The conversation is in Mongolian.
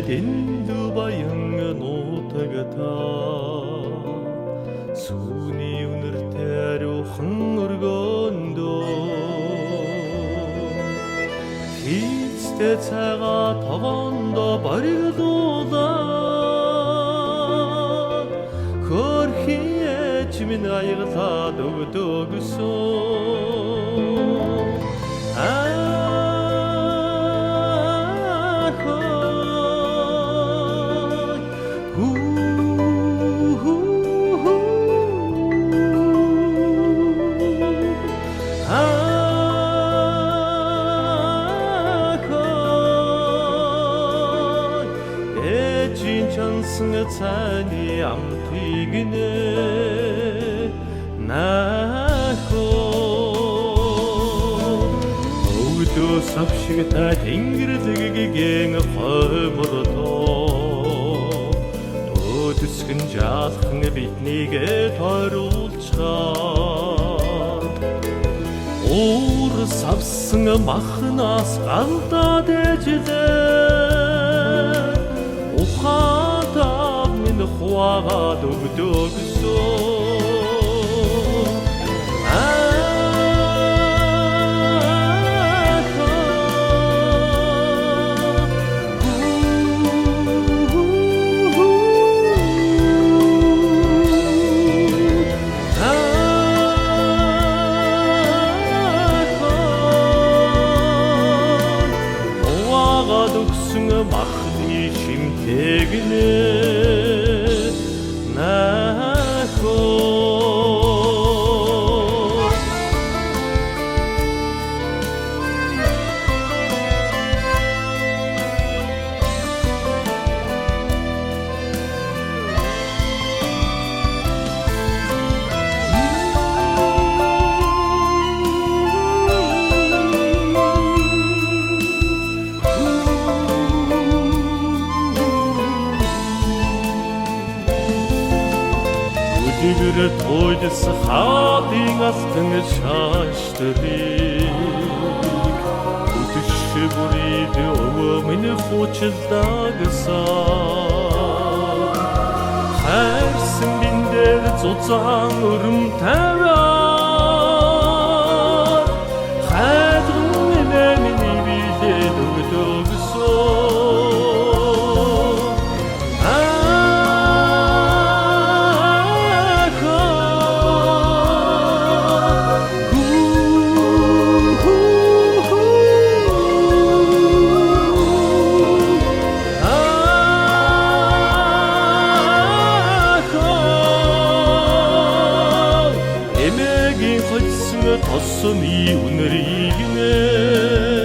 дэндүү баян нутагта сүүний үнэртэй ариухан өргөндөө хийцтэй цайгаа тогоондоо бориглуулаад хөрхийн ээж минь аяглаад өгдөгсөн. Цайны амтыг нэ нахо өвдөө сав шиг та тэнгэр зэгэгийн хоймордоо төсгөн жалхан биднийг тойруулчихад уур савсан махнаас галдаад ээжлээ ухаатаа минь хуваагаад өгдөгсөн. Хуваагаад өгсөн махны шимтээг нэ нахо. Өдгөр туйлс хаадын алтан шааштрыг өдөш бүрид өвөө минь хуучилдагсан хайрсан биндэр зузаан өрөм тавиад хайрхан миний билээд өгдөгсөн. Эмээгийн хоцсон тосны үнэрийг нэ.